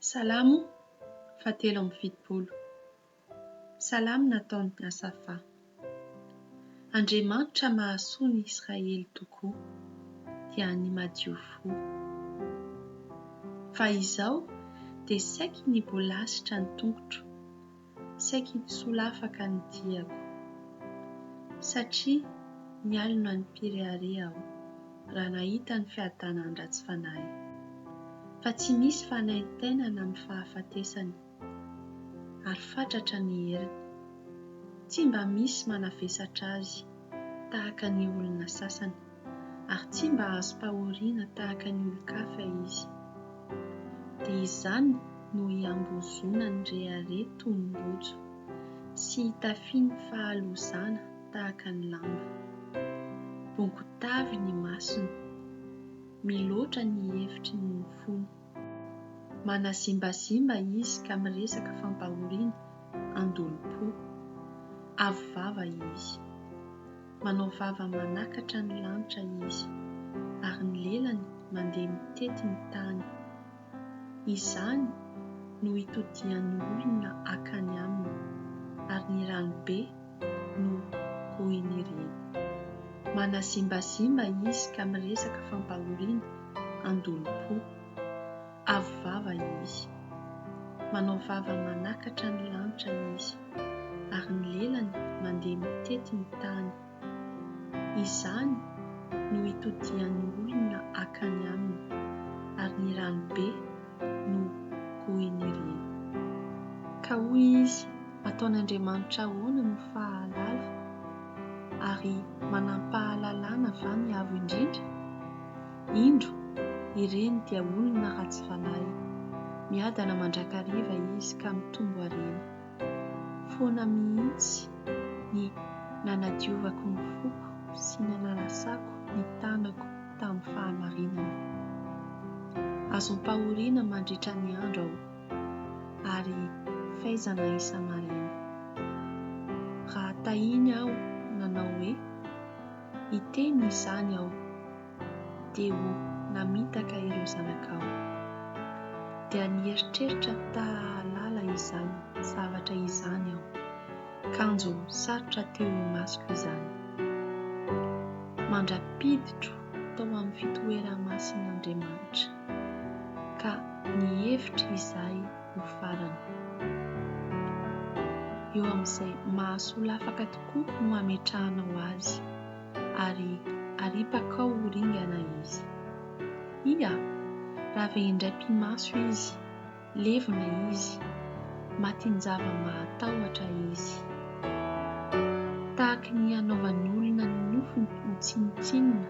Salamo fahatelo amby fitopolo. Salamo nataon'i Asafa. Andriamanitra mahasoa ny Israely tokoa, dia ny madio fo. Fa izao dia saiky nibolasitra ny tongotro, saiky nisolafaka ny diako. Satria nialona ny mpirehareha aho, raha nahita ny fiadanan'ny ratsy fanahy. Fa tsy misy fanaintainana amin'ny fahafatesany, ary fatratra ny heriny. Tsy mba misy manavesatra azy tahaka ny olona sasany, ary tsy mba azom-pahoriana tahaka ny olon-kafa izy. Dia izany no iambozonany rehareha toy ny rojo, sy itafiany fahalozana tahaka ny lamba. Bongo-tavy ny masony, miloatra ny hevitry ny fony. Manazimbazimba izy ka miresaka fampahoriana an-dolompo. Avo vava izy. Manao vava manakatra ny lanitra izy, ary ny lelany mandeha mitety ny tany. Izany no itodihan'ny olona hakany aminy, ary ny ranobe no rohin'ireny. Manazimbazimba izy ka miresaka fampahoriana an-dolompo. Avo vava izy. Manao vava manakatra ny lanitra izy, ary ny lelany mandeha mitety ny tany. Izany no itodihan'ny olona hakany aminy, ary ny ranobe no rohin'ireny. Ka hoy izy, Ataon'Andriamanitra ahoana no fahalala, ary manam-pahalalana va ny Avo Indrindra? Indro, ireny dia olona ratsy fanahy, miadana mandrakariva izy ka mitombo harena. Foana mihitsy ny nanadiovako ny foko sy nanalasako ny tanako tamin'ny fahamarinana. Azom-pahoriana mandritra ny andro aho, ary faizana isa-maraina. Raha tahiny aho nanao hoe, Hiteny izany aho, dia ho namitaka ireo zanakao. Dia nieritreritra ta hahalala izany zavatra izany aho, kanjo sarotra teo imasoko izany. Mandra-piditro tao amin'ny fitoera-masin'Andriamanitra, ka nihevitra izahay ho farany. Eo amin'izay mahasolafaka tokoa no ametrahanao azy. ary aripakao ho ringana izy. Ia! Raha ve indray pi-maso izy, levona izy, matin-java-mahatahotra izy. Tahaky ny anaovan'ny olona ny nofony ho tsinontsinona,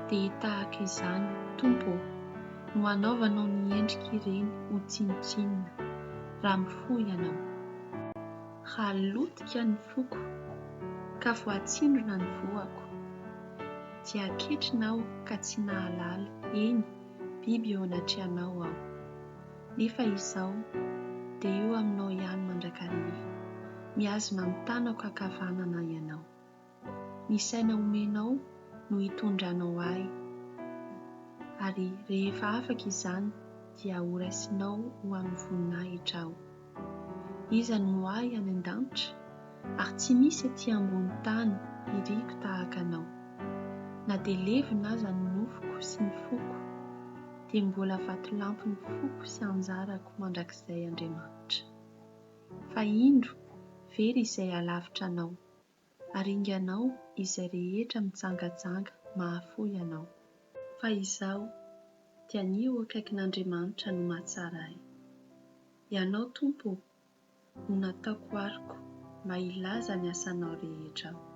dia tahaka izany, Tompo ô, no anaovanao ny endrik'ireny ho tsinontsinona, raha mifoha Ianao. Raha lotika ny foko, ka voatsindrona ny voako, dia ketrina aho ka tsy nahalala, eny, biby eo anatrehanao aho. Nefa izao, dia eo aminao ihany mandrakariva, mihazona ny tanako ankavanana ianao. Ny saina omenao no hitondranao ahy, ary rehefa afaka izany dia horaisinao ho amin'ny voninahitra aho. Iza no ahy any an-danitra, ary tsy misy ety ambony tany iriko tahaka anao. Na dia levona aza ny nofoko sy ny foko, dia mbola vatolampin'ny foko sy anjarako mandrakizay Andriamanitra. Fa indro, very izay halavitra anao, aringanao izay rehetra mijangajanga mahafoy anao. Fa izaho, dia ny eo akaikin'Andriamanitra no mahatsara ahy. Ianao, Tompo ô, no nataoko aroko mba hilaza ny asanao rehetra aho.